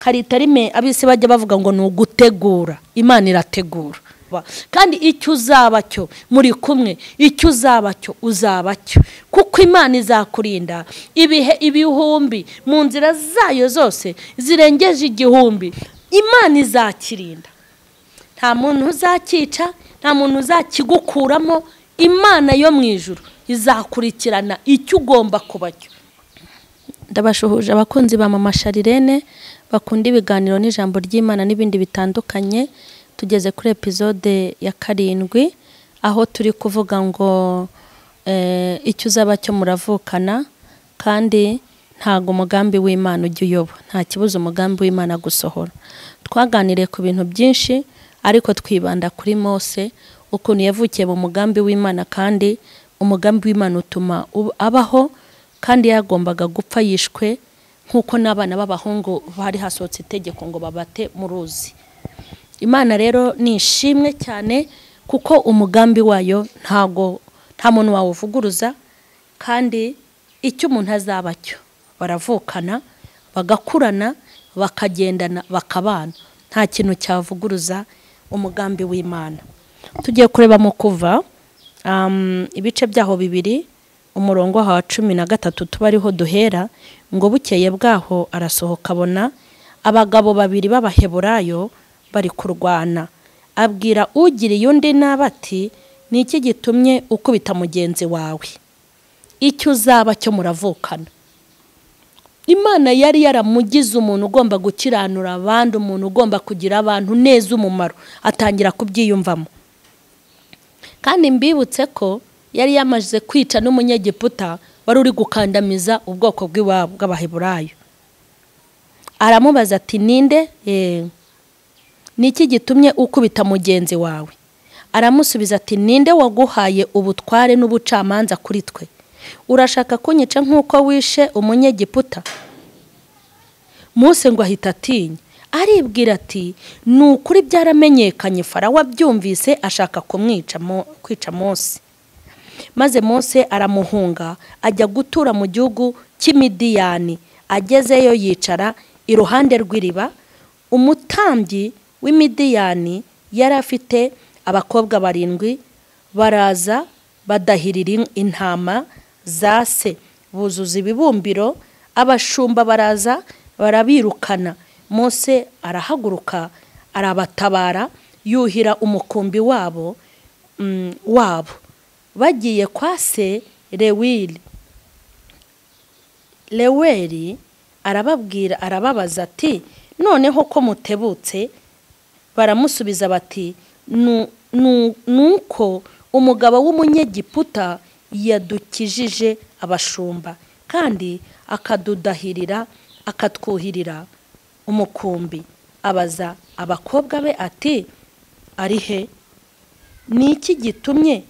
Hari itarime abisi bajya bavuga ngo ni ugutegura. Imana irategura. Kandi icyo uzaba cyo muri kumwe, icyo uzaba cyo uzaba cyo, kuko Imana izakurinda ibihe ibihumbi mu nzira zayo zose zirengeje igihumbi. Imana izakirinda, nta muntu uzakica, nta muntu uzakigukuramo. Imana yo mu ijuru izakurikirana icyo ugomba kuba cyo. Ndabashuhuje abakunzi ba Mama Charlene bakunda ibiganiro n'ijambo ry'Imana n'ibindi bitandukanye. Tugeze kuri episode ya 7 aho turi kuvuga ngo icyo uzaba cyo muravukana, kandi ntago umugambi w'Imana ujya uyoba, nta kibuza umugambi w'Imana gusohora. Twaganiriye ku bintu byinshi ariko twibanda kuri Mose, ukuntu yavukiye mu mugambi w'Imana, kandi umugambi w'Imana utuma abaho, kandi yagombaga gupfa yishwe nkuko n'abana b'abahungu bari hasohotse itegeko ngo babate mu ruzi. Imana rero ni ishimwe cyane kuko umugambi wayo ntago nta muntu wawuvuguruza, kandi icyo umuntu azaba cyo baravukana, bagakurana, bakagendana, bakabana, nta kintu cyavuguruza umugambi w'Imana. Tugiye kureba mu Kuva ibice byaho 2 umurongo wa 13 tuba ariho duhera, ngo bukeye bwaho arasohoka abona abagabo babiri b'Abaheburayo bari kurwana, abwira ugiriye undi nabati, ni iki gitumye ukubita mugenzi wawe? Icyo uzaba cyo muravukana. Imana yari yaramugize umuntu ugomba gukiranura abandi, umuntu ugomba kugira abantu neza umumaro, atangira kubyiyumvamo. Kandi mbibutse ko yari yamaze kwica n'umunyegiputa wari uri gukandamiza ubwoko bw'iwabo bw'Abaheburayo. Aramubaza ati, ninde ni iki gitumye ukubita mugenzi wawe? Aramusubiza ati, ninde waguhaye ubutware n'ubucamanza kuri twe? Urashaka kunyica nk'uko wishe umunyegiputa? Mose ngo ahita atinya, aribwira ati, ni ukuri byaramenyekanye, Farawo abyumvise ashaka kumwica, kwica Mose. Maze Mose aramuhunga ajya gutura mu gihugu cy'Imidiyani. Agezeyo yicara iruhande rw'iriba. Umutambyi w'Imidiyani yari afite abakobwa 7, baraza badahirira intama za se, buzuza ibibumbiro. Abashumba baraza barabirukana. Mose arahaguruka arabatabara, yuhira umukumbi wabo Bagiye kwa se Leweli. Leweli arababwira, arababaza ati, noneho ko mutebutse? Baramusubiza bati, nuko umugabo w'umunyegiputa yadukijije abashumba, kandi akadudahirira, akatwuhirira umukumbi. Abaza abakobwa be ati, ari he? Ni iki gitumye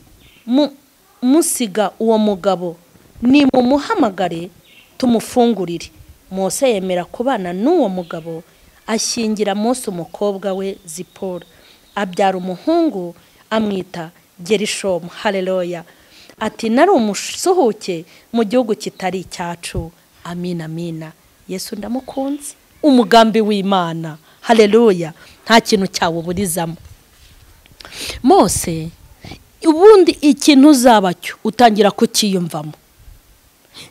musiga uwo mugabo? Ni mumuhamagare tumufungurire. Mose yemera kubana n'uwo mugabo, ashyingira Mose umukobwa we Zipora, abyara umuhungu amwita Gerishomu. Haleluya. Ati, nari umusuhuke mu gihugu kitari icyacu. Amina, amina. Yesu ndamukunze. Umugambi w'Imana, haleluya, nta kintu cyawuburizamo. Mose ubundi ikintu uzaba cyo utangira kukiyumvamo.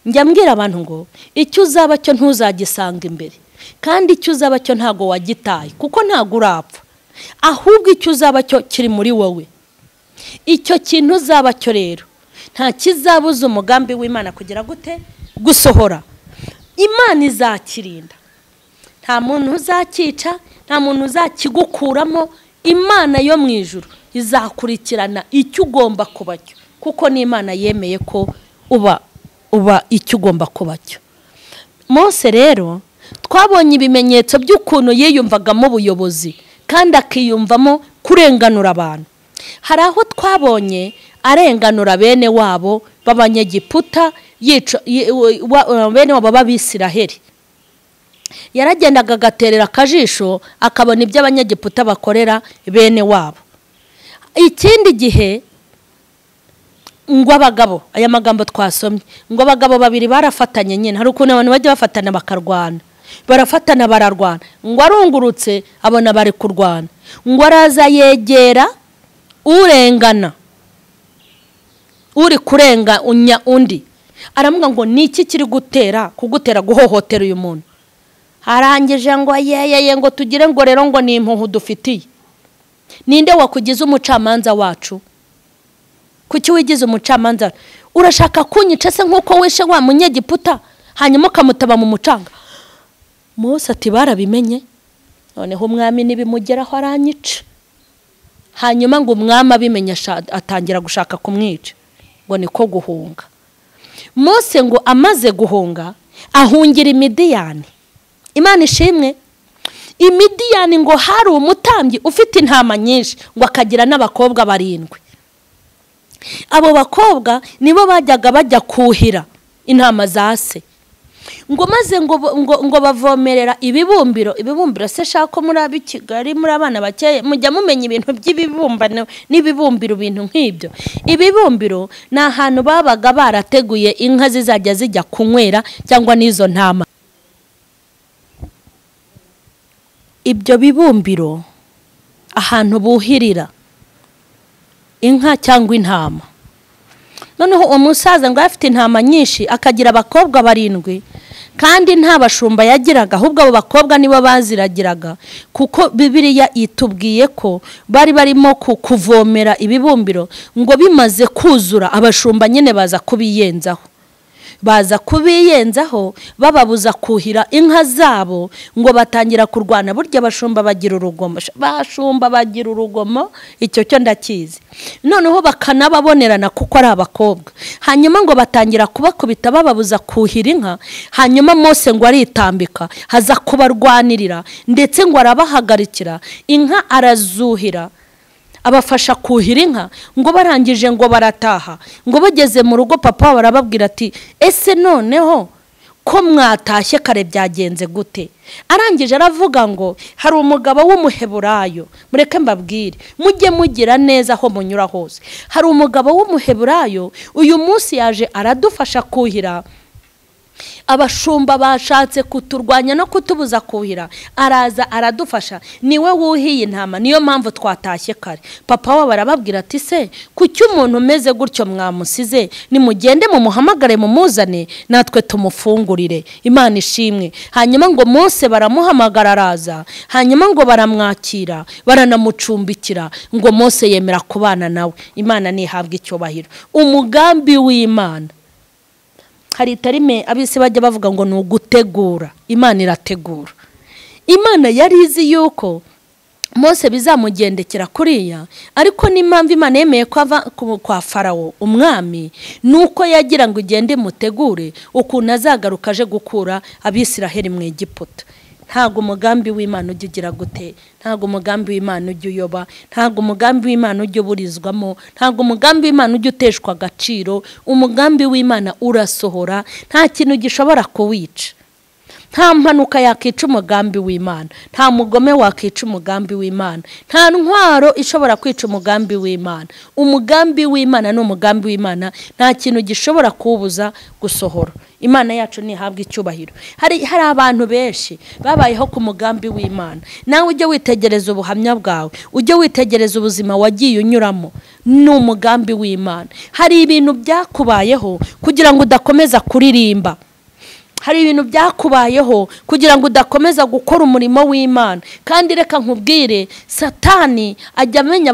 Njya mbwira abantu ngo icyo uzaba cyo ntuzagisanga imbere, kandi icyo uzaba cyo ntago wagitaye, kuko ntago urapfa, ahubwo icyo uzaba cyo kiri muri wowe. Icyo kintu uzaba cyo rero nta kizabuza umugambi w'Imana kugira gute? Gusohora. Imana izakirinda, nta muntu uzakica, nta muntu uzakigukuramo. Imana yo mu ijuru izakurikirana icyo ugomba kuba cyo, kuko ni Imana yemeye ko uba icyo ugomba kuba cyo. Mose rero twabonye ibimenyetso by'ukuntu yiyumvagamo ubuyobozi, kandi akiyumvamo kurenganura abantu. Hari aho twabonye arenganura bene wabo b'Abanyegiputa, bene wabo b'Abisiraheli. Yaragendaga agaterera akajisho akabona ibyo Abanyegiputa bakorera bene wabo. Ikindi gihe ngo abagabo, aya magambo twasomye, ngo abagabo babiri barafatanye nyine, hari ukuntu abantu bajya bafatana bakarwana. Barafatana bararwana. Ngo arungurutse abona bari kurwana. Ngo araza yegera urengana, uri kurenga unya undi, aramuga ngo niki kiri gutera kugutera guhohotera uyu muntu. Arangije ngo yeyeye ngo tugire ngo rero ngo ni impuhu dufitiye. Ninde wakugize umucamanza wacu? Kuki wigize umucamanza? Urashaka kunyica se nkuko wishe wa munyegiputa hanyuma ukamutaba mu mucanga? Mose ati barabimenye, noneho umwami nibimugeraho aranyica. Hanyuma ngo umwami abimenye atangira gushaka kumwica, ngo niko guhunga. Mose ngo amaze guhunga ahungira Imidiyani. Imana ishimwe. Imidiyani ngo hari umutambyi ufite intama nyinshi, ngo akagira n'abakobwa 7. Abo bakobwa nibo bajyaga bajya kuhira intama za se. Ngo maze ngo bavomerera ibibumbiro. Ibibumbiro se shako muri abi Kigali, muri abana bakeye mujya mumenya ibintu by'ibibumbano n'ibibumbiro, ibintu nk'ibyo. Ibibumbiro ni ahantu babaga barateguye inka zizajya zijya kunywera cyangwa n'izo ntama. Ibyo bibumbiro ahantu buhirira inka cyangwa intama. Noneho umusaza ngo afite intama nyinshi akagira abakobwa 7, kandi nta bashumba yagiraga, ahubwo abo bakobwa nibo baziragiraga, kuko Bibiliya itubwiye ko bari barimo kuvomera ibibumbiro. Ngo bimaze kuzura abashumba nyine baza kubiyenzaho, baza kubiyenzaho bababuza kuhira inka zabo, ngo batangira kurwana. Burya abashumba bagira urugomo, bashumba bagira urugomo, icyo cyo ndakizi. Noneho bakanababonerana kuko ari abakobwa. Hanyuma ngo batangira kubakubita bababuza kuhira inka. Hanyuma Mose ngo aritambika haza kubarwanirira, ndetse ngo arabahagarikira inka arazuhira, abafasha kuhira inka. Ngo barangije ngo barataha. Ngo bageze mu rugo papa barababwira ati ese noneho ko mwatashye kare byagenze gute? Arangije aravuga ngo hari umugabo w'umuheburayo, mureke mbabwire mujye mugira neza aho munyura hose. Hari umugabo w'umuheburayo uyu munsi yaje aradufasha kuhira, abashumba bashatse kuturwanya no kutubuza kuhira, araza aradufasha, niwe wuhiye intama, niyo mpamvu twatashye kare. Papa wabo arababwira ati se kuki umuntu umeze gutyo mwamusize? Nimugende mumuhamagare mumuzane natwe tumufungurire. Imana ishimwe. Hanyuma ngo Mose baramuhamagara araza, hanyuma ngo baramwakira baranamucumbikira, ngo Mose yemera kubana nawe. Imana nihabwe icyubahiro. Umugambi w'Imana hari itarime abisi bajya bavuga ngo ni ugutegura. Imana irategura. Imana yari izi yuko Mose bizamugendekera kuriya, ariko n'impamvu Imana yemeye ko ava kwa Farawo umwami nuko yagira ngo ugende mutegure ukuntu azagaruka aje gukura Abisiraheli mu Egiputa. Ntago umugambi w'Imana ujya ugira gute, ntago umugambi w'Imana ujya uyoba, ntago umugambi w'Imana ujya uburizwamo, ntago umugambi w'Imana ujya uteshwa agaciro. Umugambi w'Imana urasohora, nta kintu gishobora kuwica. Nta mpanuka yakica umugambi w'Imana, nta mugome wakica umugambi w'Imana, nta ntwaro ishobora kwica umugambi w'Imana. Umugambi w'Imana ni umugambi w'Imana, nta kintu gishobora kuwubuza gusohora. Imana yacu ntihabwe icyubahiro. Hari abantu benshi babayeho ku mugambi w'Imana. Nawe ujye witegereza ubuhamya bwawe, ujye witegereza ubuzima wagiye unyuramo, ni umugambi w'Imana. Hari ibintu byakubayeho kugira ngo udakomeza kuririmba, hari ibintu byakubayeho kugira ngo udakomeza gukora umurimo w'Imana. Kandi reka nkubwire, Satani ajya amenya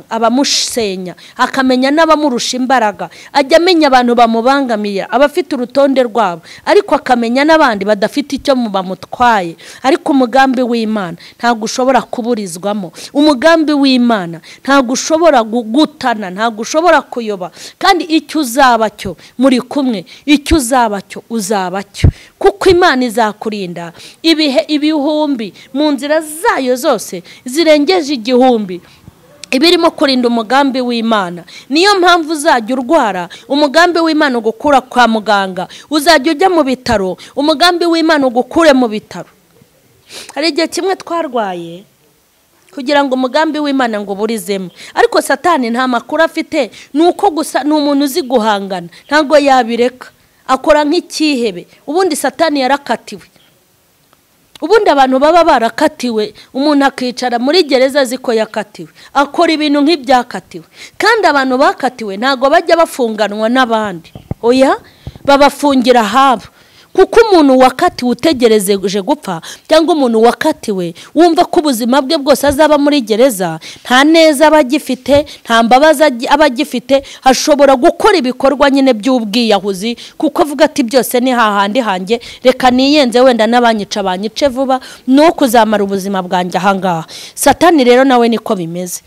abamusenya, akamenya n'abamurusha imbaraga, ajya amenya abantu bamubangamiye, abafite urutonde rwabo, ariko akamenya n'abandi badafite icyo bamutwaye. Ariko umugambi w'Imana ntabwo ushobora kuburizwamo, umugambi w'Imana ntabwo ushobora gutana, ntabwo ushobora kuyoba. Kandi icyo uzaba cyo muri kumwe, icyo uzaba cyo uzaba cyo, kuko Imana izakurinda ibihe ibihumbi mu nzira zayo zose zirengeje igihumbi ibirimo kurinda umugambi w'Imana. Niyo mpamvu uzajya urwara, umugambi w'Imana ugukura kwa muganga, uzajya ujya mu bitaro, umugambi w'Imana ugukure mu bitaro. Hari igihe kimwe twarwaye kugira ngo umugambi w'Imana ngo burizemo, ariko Satani nta makuru afite, nuko gusa ni umuntu uzi guhangana, ntabwo yabireka, akora nk'ikihebe. Ubundi Satani yarakatiwe. Ubundi abantu baba barakatiwe, umuntu akicara muri gereza ziko yakatiwe, akora ibintu nk'ibyakatiwe. Kandi abantu bakatiwe ntago bajya bafunganwa n'abandi, oya, babafungira habo. Kuko umuntu wakatiwe utegereje gupfa, cyangwa umuntu wakatiwe wumva ko ubuzima bwe bwose azaba muri gereza, nta neza aba agifite, nta mbabazi aba agifite, ashobora gukora ibikorwa nyine by'ubwiyahuzi, kuko avuga ati byose ni hahandi hanjye, reka niyenze wenda n'abanyica banyice vuba, no kuzamara ubuzima bwanjye ahangaha. Satani rero nawe niko bimeze.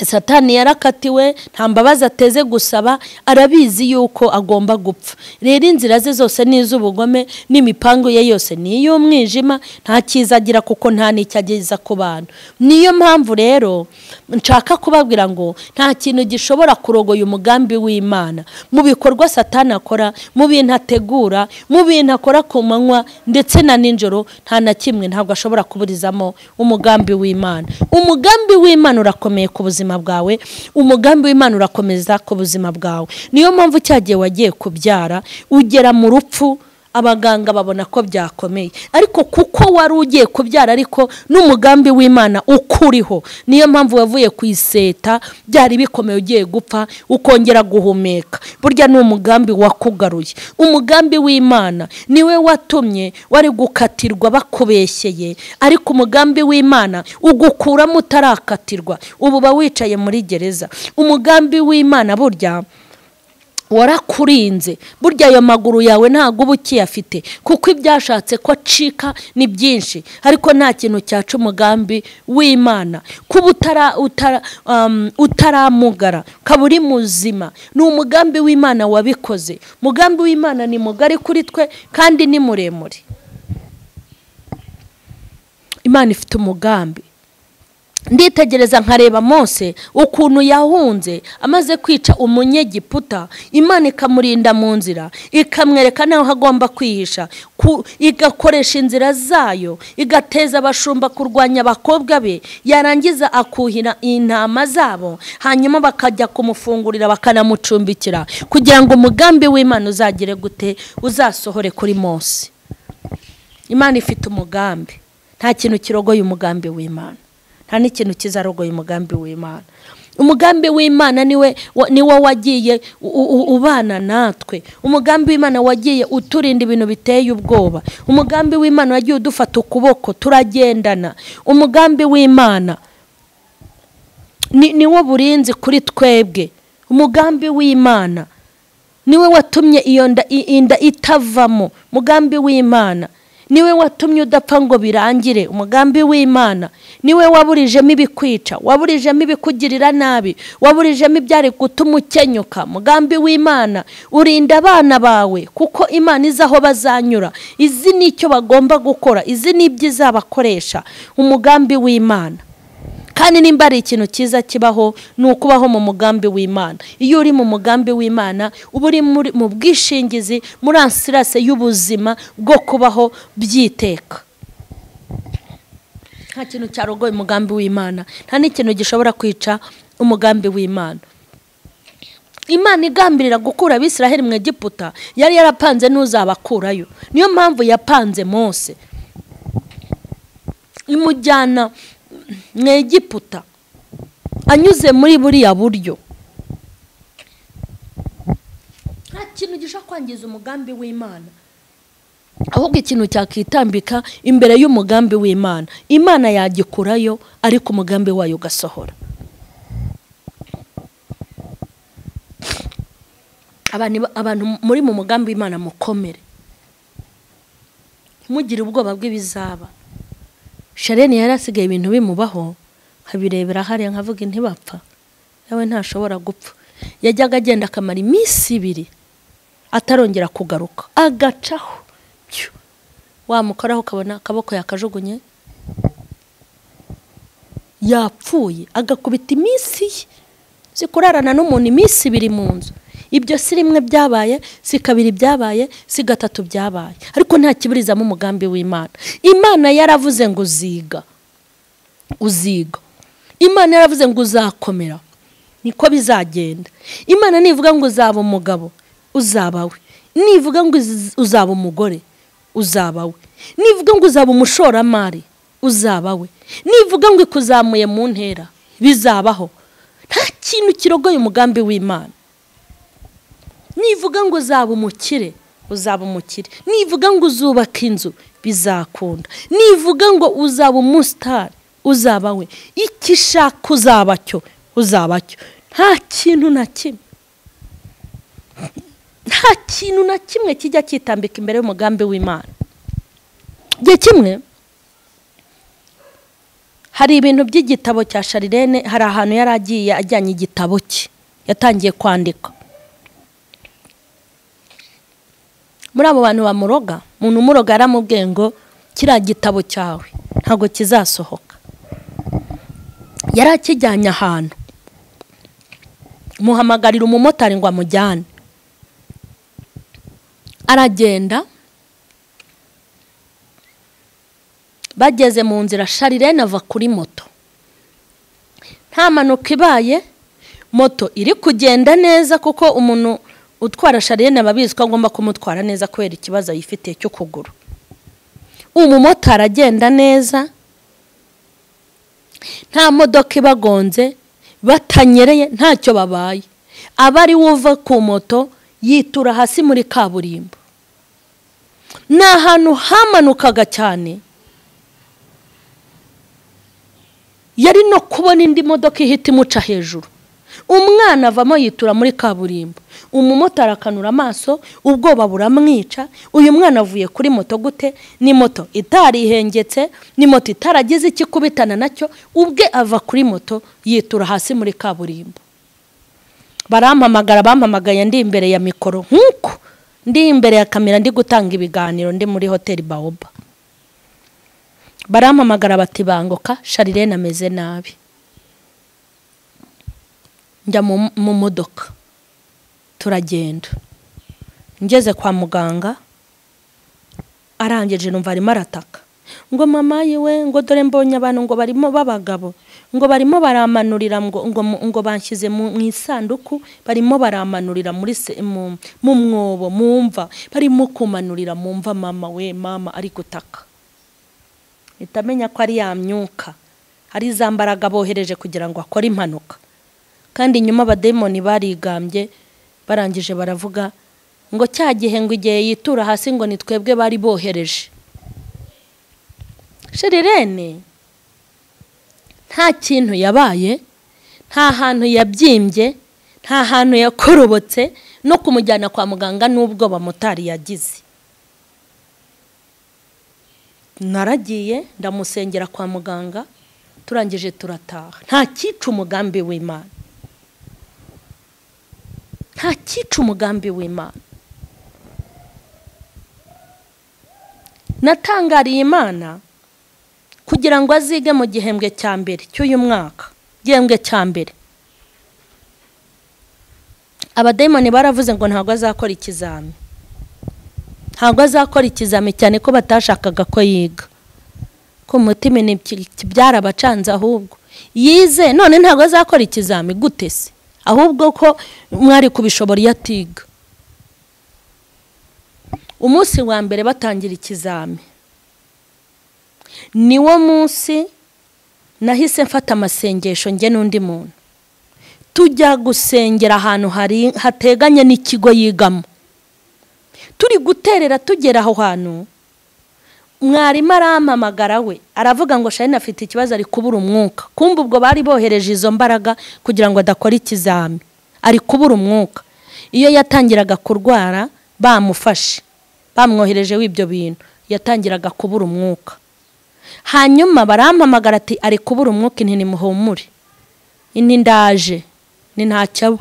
Satani yarakatiwe, nta mbabazi ateze gusaba, arabizi yuko agomba gupfa. Rero inzira ze zose ni iz'ubugome, n'imipango ye yose ni iy'umwijima, nta cyiza agira kuko nta n'icyo ageza ku bantu. Niyo mpamvu rero nshaka kubabwira ngo nta kintu gishobora kurogoya umugambi w'Imana. Mu bikorwa Satani akora, mu bintu ategura, mu bintu akora ku manywa ndetse na nijoro, nta na kimwe ntabwo ashobora kuburizamo umugambi w'Imana. Umugambi w'Imana urakomeye ku buzima bwawe, umugambi w'Imana urakomeza ku buzima bwawe. Niyo mpamvu cyagiye wagiye kubyara ugera mu rupfu, abaganga babona ko byakomeye, ariko kuko wari ugiye kubyara ariko n'umugambi w'Imana ukuriho, niyo mpamvu wavuye ku iseta byari bikomeye ugiye gupfa ukongera guhumeka. Burya ni umugambi wakugaruye. Umugambi w'Imana niwe watumye wari gukatirwa bakubeshyeye, ariko umugambi w'Imana ugukuramo utarakatirwa, ubu ba wicaye muri gereza. Umugambi w'Imana burya warakurinze, burya ayo maguru yawe ntago uba ukiyafite, kuko ibyashatse ko acika ni byinshi, ariko nta kintu cyaca umugambi w'Imana. Kuba utaramugara ukaba uri muzima, ni umugambi w'Imana wabikoze. Umugambi w'Imana ni mugari kuri twe kandi ni muremure. Imana ifite umugambi. Nditegereza nkareba Mose ukuntu yahunze amaze kwica umunyegiputa, Imana ikamurinda mu nzira, ikamwereka naho agomba kwihisha, igakoresha inzira zayo, igateza abashumba kurwanya abakobwa be, yarangiza akuhira intama zabo, hanyuma bakajya kumufungurira bakanamucumbikira, kugira ngo umugambi w'Imana uzagire gute, uzasohore kuri Mose. Imana ifite umugambi, nta kintu kirogoye umugambi w'Imana, nta n'ikintu kizarogoye umugambi w'Imana. Umugambi w'Imana niwe wagiye ubana natwe. Umugambi w'Imana wagiye uturinda ibintu biteye ubwoba. Umugambi w'Imana wagiye udufata ukuboko turagendana. Umugambi w'Imana niwo burinzi kuri twebwe. Umugambi w'Imana niwe watumye iyo inda itavamo. Umugambi w'Imana niwe watumye udapfa ngo birangire. Umugambi w'Imana niwe waburijemo ibikwica, waburijemo ibikugirira nabi, waburijemo ibyari gutuma ukenyuka. Umugambi w'Imana urinda abana bawe, kuko Imana izi aho bazanyura, izi n'icyo bagomba gukora, izi n'ibyo izabakoresha. Umugambi w'Imana. Kandi nimba ari ikintu cyiza kibaho ni ukubaho mu mugambi w'Imana. Iyo uri mu mugambi w'Imana uba uri mu bwishingizi, muri ansirase y'ubuzima bwo kubaho byiteka. Nta kintu cyarogoye umugambi w'Imana, nta n'ikintu gishobora kwica umugambi w'Imana. Imana igambirira gukura Abisiraheli mu Egiputa, yari yarapanze n'uzabakurayo. Niyo mpamvu yapanze Mose imujyana mu Egiputa anyuze muri buriya buryo. Nta kintu gishobora kwangiza umugambi w'Imana, ahubwo ikintu cyakitambika imbere y'umugambi w'Imana, Imana yagikurayo, ariko umugambi wayo ugasohora. Abantu muri mu mugambi w'Imana mukomere, ntimugire ubwoba bw'ibizaba. Sharene yari asigaye ibintu bimubaho, nkabirebera hariya nkavuga ntibapfa, yawe ntashobora gupfa. Yajyaga agenda akamara iminsi ibiri atarongera kugaruka, agacaho wamukoraho ukabona akaboko yakajugunye yapfuye, agakubita iminsi ye. Zikurarana n'umuntu iminsi ibiri mu nzu. Ibyo si rimwe byabaye, si kabiri byabaye, si gatatu byabaye, ariko nta kiburizamo umugambi w'Imana. Imana yaravuze ngo uziga, uziga. Imana yaravuze ngo uzakomera, niko bizagenda. Imana nivuga ngo uzaba umugabo, uzaba we. Nivuga ngo uzaba umugore, uzaba we. Nivuga ngo uzaba umushoramari, uzaba we. Nivuga ngo ikuzamuye mu ntera, bizabaho. Nta kintu kirogoye umugambi w'Imana. Nivuga ngo uzaba umukire, uzaba umukire. Nivuga ngo uzubaka inzu, bizakunda. Nivuga ngo uzaba umusitari, uzaba we. Icyo ishaka uzaba cyo, uzaba cyo. Nta kintu na kimwe, nta kintu na kimwe kijya kitambika imbere y'umugambi w'Imana. Igihe kimwe hari ibintu by'igitabo cya Sharirene, hari ahantu yari agiye ajyanye igitabo cye yatangiye kwandika. Muri abo bantu bamuroga, umuntu umuroga yaramubwiye ngo kiriya gitabo cyawe ntabwo kizasohoka. Yari akijyanye ahantu, muhamagarira umumotari ngo amujyane. Aragenda, bageze mu nzira Sharirene ava kuri moto. Nta mpanuka ibaye, moto iri kugenda neza kuko umuntu utwara Sharirene aba abizi ko agomba kumutwara neza kubera ikibazo yifitiye cy'ukuguru. Umumotari agenda neza, nta modoka ibagonze, batanyereye, ntacyo babaye. Aba ari uva ku moto yitura hasi muri kaburimbo. Ni ahantu hamanukaga cyane, yari no kubona indi modoka ihita imuca hejuru. Umwana avamo yitura muri kaburimbo, umumotari akanura amaso, ubwoba buramwica. Uyu mwana avuye kuri moto gute? Ni moto itarihengetse, ni moto itaragize ikikubitana nacyo, ubwe ava kuri moto yitura hasi muri kaburimbo. Barampamagara, bampamagaye ndi imbere ya mikoro nkuko ndi imbere ya kamera ndi gutanga ibiganiro ndi muri hoteli Baoba. Barampamagara bati bangoka, Sharirene ameze nabi. Njya mu modoka turagenda. Ngeze kwa muganga, arangije numva arimo arataka ngo mama yiwe, ngo dore mbonye abantu ngo barimo babagabo, ngo barimo baramanurira, ngo banshyize mu isanduku, barimo baramanurira muri mu mwobo mu mva, barimo kumanurira mu mva. Mama we, mama ari gutaka. Itamenya ko ari ya myuka, ari za mbaraga bohereje kugira ngo akore impanuka. Kandi nyuma abademoni barigambye, barangije baravuga ngo cya gihe ngo igihe yitura hasi ngo ni twebwe bari bohereje. Sharirene nta kintu yabaye, nta hantu yabyimbye, nta hantu yakorobotse, no kumujyana kwa muganga n'ubwo bamotari yagize. Naragiye ndamusengera kwa muganga, turangije turataha. Nta cyica umugambi w'Imana, nta cyica umugambi w'Imana. Natangariye Imana kugira ngo azige mu gihembwe cya mbere cy'uyu mwaka. Gihembwe cya mbere abademoni baravuze ngo ntabwo azakora ikizami, ntabwo azakora ikizami, cyane ko batashakaga ko yiga, ko umutima ni byarabacanze, ahubwo yize none ntabwo azakora ikizami gute se? Ahubwo ko mwari kubishobora iyo atiga. Umunsi wa mbere batangira ikizami, niwo munsi nahise mfata amasengesho njye n'undi muntu, tujya gusengera ahantu hari hateganye n'ikigo yigamo. Turi guterera tugera aho hantu, mwarimu arampamagara we aravuga ngo Sharirene afite ikibazo, ari kubura umwuka. Kumva ubwo bari bohereje izo mbaraga kugira ngo adakora ikizami, ari kubura umwuka. Iyo yatangiraga kurwara bamufashe, bamwohereje w'ibyo bintu, yatangiraga kubura umwuka. Hanyuma barampamagara ati ari kubura umwuka, inti nimuhumure, inti ndaje, ni ntacyabo.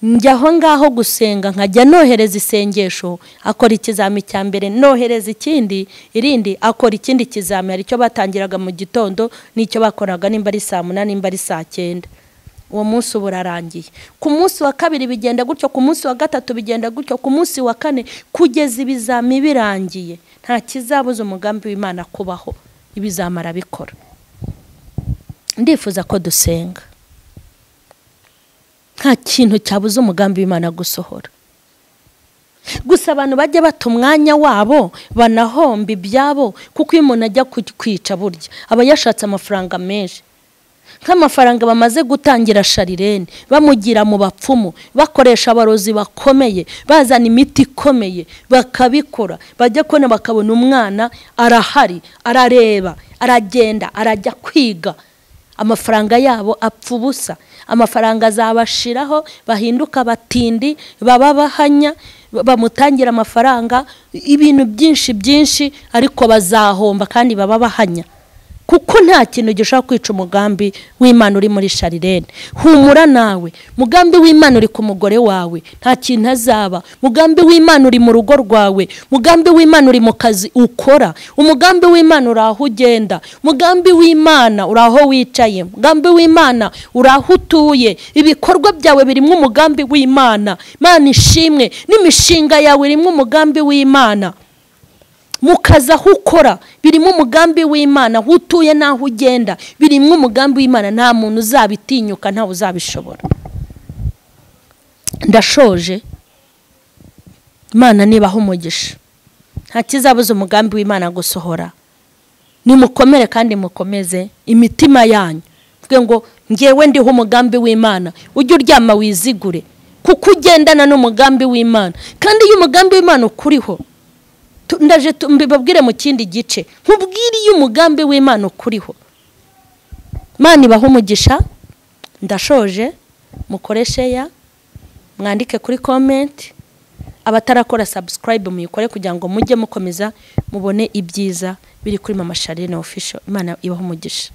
Njya aho ngaho gusenga, nkajya nohereza isengesho, akora ikizami cya mbere, nohereza ikindi, irindi akora ikindi kizami. Hari icyo batangiraga mu gitondo n'icyo bakoraga nimba ari saa 8 nimba ari saa 9. Uwo munsi burarangiye. Ku munsi wa kabiri bigenda gutyo, ku munsi wa gatatu bigenda gutyo, ku munsi wa kane, kugeza ibizami birangiye. Nta kizabuza umugambi w'Imana kubaho, ibizamara bikora. Ndifuza ko dusenga. Nta kintu cyabuza umugambi w'Imana gusohora. Gusa abantu bajya bata umwanya wabo banahomba ibyabo, kuko iyo umuntu ajya kwica burya aba yashatse amafaranga menshi. Nk'amafaranga bamaze gutangira Sharirene, bamugira mu bapfumu, bakoresha abarozi bakomeye, bazana imiti ikomeye, bakabikora, bajya kubona bakabona umwana arahari, arareba, aragenda, arajya kwiga. Amafaranga yabo apfa ubusa, amafaranga azabashiraho, bahinduka batindi, baba bahanya, bamutangira amafaranga, ibintu byinshi byinshi, ariko bazahomba kandi baba bahanya. Kuko nta kintu gishobora kwica umugambi w'Imana uri muri Sharirene. Humura nawe, mugambi w'Imana uri ku mugore wawe, nta kintu azaba. Mugambi w'Imana uri mu rugo rwawe, mugambi w'Imana uri mu kazi ukora, umugambi w'Imana uri aho ugenda, mugambi w'Imana uri aho wicaye, mugambi w'Imana uri aho utuye. Ibikorwa byawe birimo umugambi w'Imana. Imana ishimwe, n'imishinga yawe irimo umugambi w'Imana. Mukaza aho ukora birimo umugambi w'Imana, aho utuye n'aho ugenda birimo umugambi w'Imana. Nta muntu uzabitinyuka, ntawe uzabishobora. Ndashoje. Imana nibaho umugisha, nta kizabuza umugambi w'Imana gusohora. Nimukomere kandi mukomeze imitima yanyu, mvuge ngo ngewe ndiho umugambi w'Imana. Ujye uryama wizigure, kuko ugendana n'umugambi w'Imana. Kandi iyo umugambi w'Imana ukuriho, ndaje mbibabwire mu kindi gice, nkubwire iyo umugambi w'Imana ukuriho. Imana ibahe umugisha. Ndashoje. Mukore share, mwandike kuri comment, abatarakora subscribe muyikore kugira ngo mujye mukomeza mubone ibyiza biri kuri Mama Charlene Official. Imana ibahe umugisha.